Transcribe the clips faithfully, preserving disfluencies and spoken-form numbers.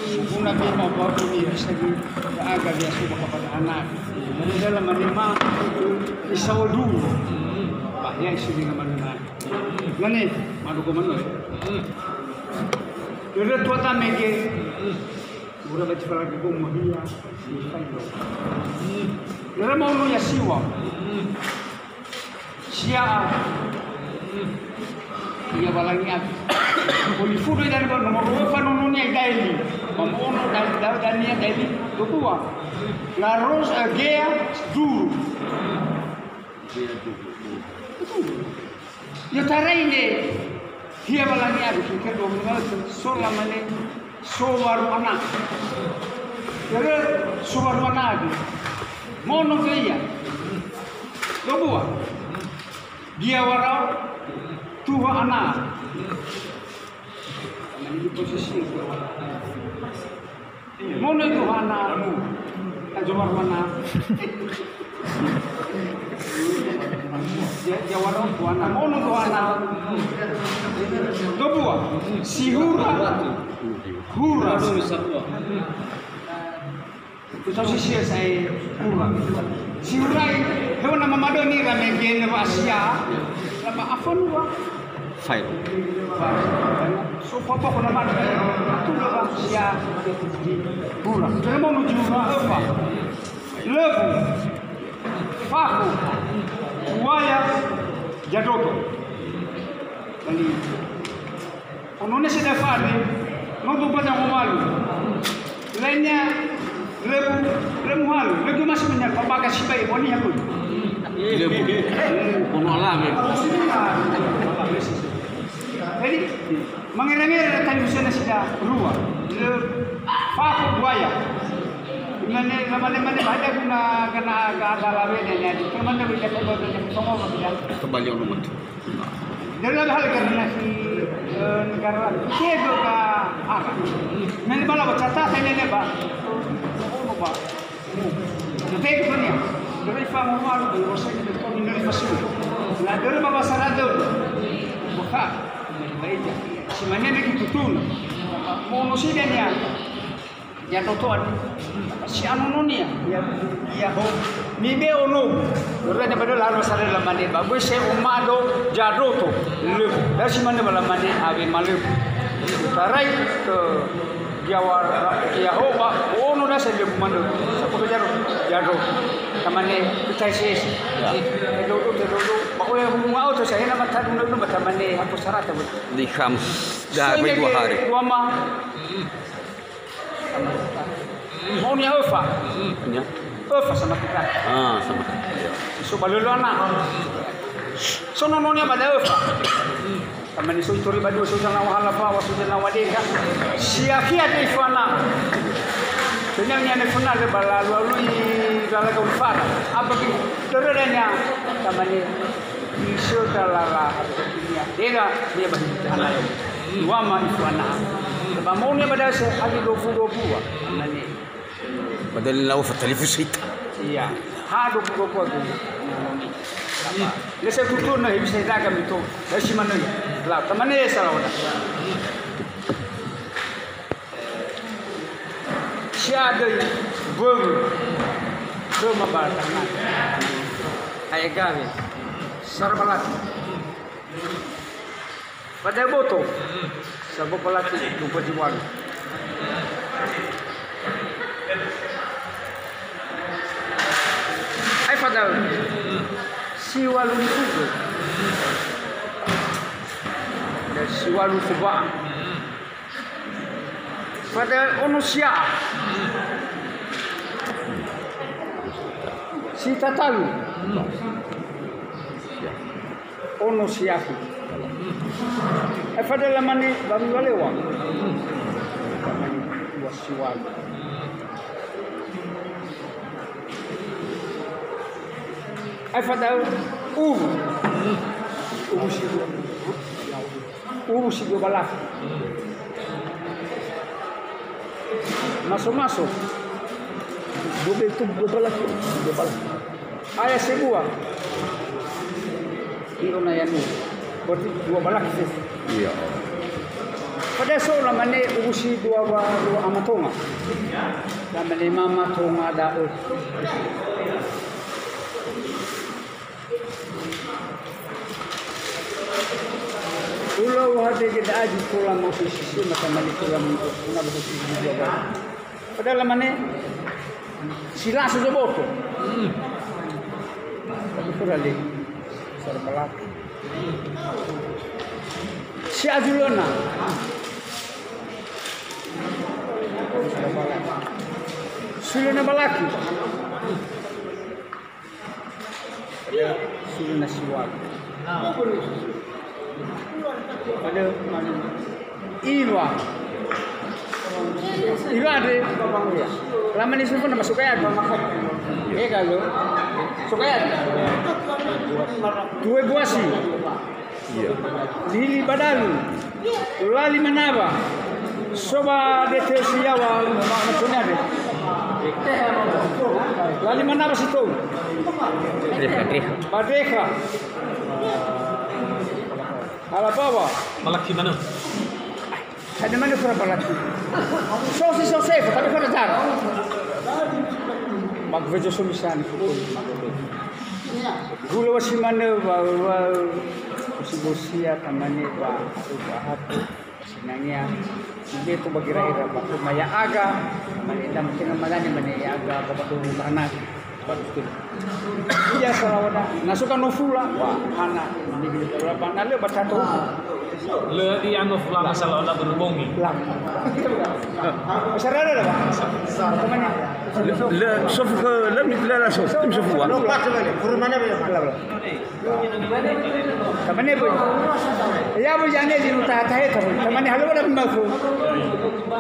Suguna bima ba uni sagi aga dia suba kapata anak. Jadi dalam manima isau dulu. Bah ya isi dengan manima. Nane, madu ko manu. Dere tua ta mege. Ura ba cipara gego mahia. Dere mau nu ya siwa. Sia'a. Ia walangi abi. Oli fudo idan ba nomor dua fa nononia idaeli. Mamono dan dan dania daeli dua. La Rose, eh, Gea Duru. Ia tarai ne. Ia walangi abi kikir dua menit. Sola mane. Sowaru ana. Jadi sowaru ana abi. Mono ke ia. Dobua. Dia warau tuha ana. Ini posisi. Mono tuha ana. Ajo warau ana. Ya, ya warau tuha ana. Mono tuha ana. Dobua. Sihura. Hura. Utau si sia sae kurang. Si urai, hewan nama mado ni rame gene wa asia. Lama apa nu wa? Fail. So papa ko nama tu wa asia. Kurang. Terima menuju apa? Lebu. Faku. Buaya. Jadoto. Bali. Ono ne si dafari, no do bana ngomalu. Lainnya lebu, lebu halu, lebu masih menyal, papa kasih baik, boni aku. Lebu. Ono alami. Jadi, mangere-ngere tadi usia nasi dah rua. Le, faku buaya. Mane, mane, mane, ada guna kena gada lawe ne, ne. Kemana boleh kata boleh sama ya. Kembali ono mantu. Dari lagi hal karena si, eh, negara lain. Kego ka ara. Nani bala ba catatan ini, Pak. Oh, Pak. Kego kan ya. Dari Pak Muhammad, Rasul ini betul ini dari Rasul. Nah, dari Bapak Sarado. Buka. Baik ya. Si mana begitu tuh? Mau nusidan ya. Ya, toto ade. Si anononia. Ya, ya, ho. Mibe ono. Ora ne bado lalo sare lamane. Ba böi se omado jadoto. Lö. Dasi mane ba lamane awe malö. Tarai ke Jawa, ya, ho, ba ono dasa lö mando. Sapo ke jado. Jado. Tamane kita S S. Ya. Jadoto, jadoto. Ba oya hubungan auto saya nama tadu, nama tamane apa syarat apa? Di Khams. Dah dua hari. Dua ma. Mono ya öfa. Ya. Öfa sama kita. Ah, sama. Ya. So balölö ana. So nononia ba da'ö fa. Tamane so itori ba dua, so zanawa halafa, wa so zanawa dega. Siakhia te ifana. Tanya nia ne fana le bala lualui lala gaul fara. Apa ki? Dörödanya. Tamane. Isöta lala harga dunia. Dega dia bagi anak. Dua ma ifuana. Ba mono ba da'ö se hali dua puluh dua buah. Nani. Padahal lau fa talifus ita. Iya. Ha dua puluh dua buah tu. Lese tutur na bisa dagang itu. Dari si mana? Lah, teman saya salah orang. Siadöi börö khöma ba tangan. Ae gawe. Sara balati. Pada boto. Sabo balati dua puluh walu. Ae fada'ö. Siwalu nifuge. Dan siwalu fuba'a. Pada ono sia'a. Si tatalu. Ono siafu. Eh, pada lamani baru lalewa. Lamani dua siwalu. Eh, pada uwu. Uwu si dua. Uwu si dua balaki. Maso-maso. Dua betul dua balaki. Dua balaki. Ayah sebua. Iro na yanu. Berarti dua balaki sih. Iya. Pada so lamane ubusi dua wa-, dua ama tonga. Lamane mama tonga da'ö. Ulo wa de ge da'ö tola mo sisi mata mani tola mo na bo sisi dua wa. Pada lamane si lasu zoboto. Tapi kurang le. Sarbalak. Si azulona. Sulona balaki. Sulona siwali. Pada malu. Iwa. Iwa de. Lamane sifuna masuk ayat. Eh, kalau. Sukayat. Dua buasi. Iya. Lili badalu. Lali manawa. Soba de teo si yawa ma-, macamnya de. Lali manawa situ. Badreka, dreka. Badreka. Halabawa. Malaki mana? Hade mane fura balaki. So si so sefa, tapi fura zara. Magwejo so misani. Gula wa si mane wa, wa, si bosia tamane wa, wa hatu. Sinangea. Ibeto ba gira-gira ba. Maya aga. Mane da mungkin malani mane ya aga. Ba ba tu mana. Iya, salawada. Na suka nofula, wah, hana. Ini bila berapa? Na lö baca tu. Lö di anu fulana salawada berhubungi. Lah. Sarada dah, Pak? Teman. Lö, lö, sofu ke, lö, lö, lö, sofu, sofu, wah. Lo, Pak, coba ni. Kurun mana, Pak? Lah, lah. Tamane boy. Ya, boy, jane di nu taha-taha ta, boy. Tamane halo dah mafu.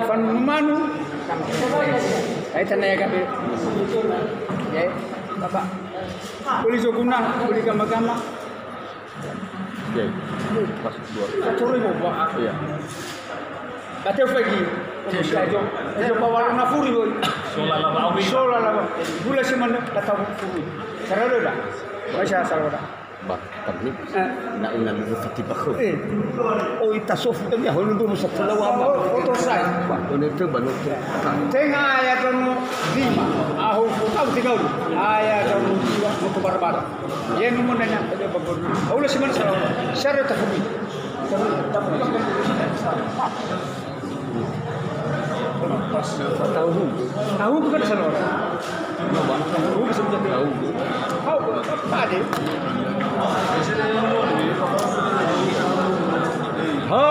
Fan manu. Ai tana ya gabe. Ya, Bapak. Boleh zoguna, boleh gama-gama. Oke. Masuk dua. Satu ribu, Pak. Iya. Kate fegi. Ejo, ejo pawalo na furi, boy. Sola lawa awi. Sola lawa. Gula si mana kata furi. Sarada dah. Masya Allah, sarada. Ba, tamani. Eh. Na una lu fati bakho. Eh. Oh, ita sofu kami, holu dulu satu lawa. Oh, oh, oto sai. Ba, ono itu ba, ono itu. Tenga aya kamu lima. Ahu, kau tiga. Aya kamu dua, mau ke barbar. Ye, numun nanya, ada bagus. Aula si mana salah? Syara tak kami. Tahu. Tahu bukan salah. Tahu bisa menjadi tahu. Tahu, tak ada. Ha,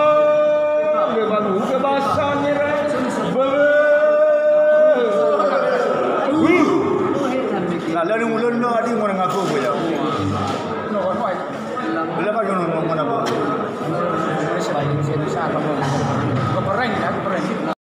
memang ke bahasa ni, Rai. Bebe. Nah, lalu ulun no adi ngora ngaku ya. No, no. Bila ka yono ngona bo.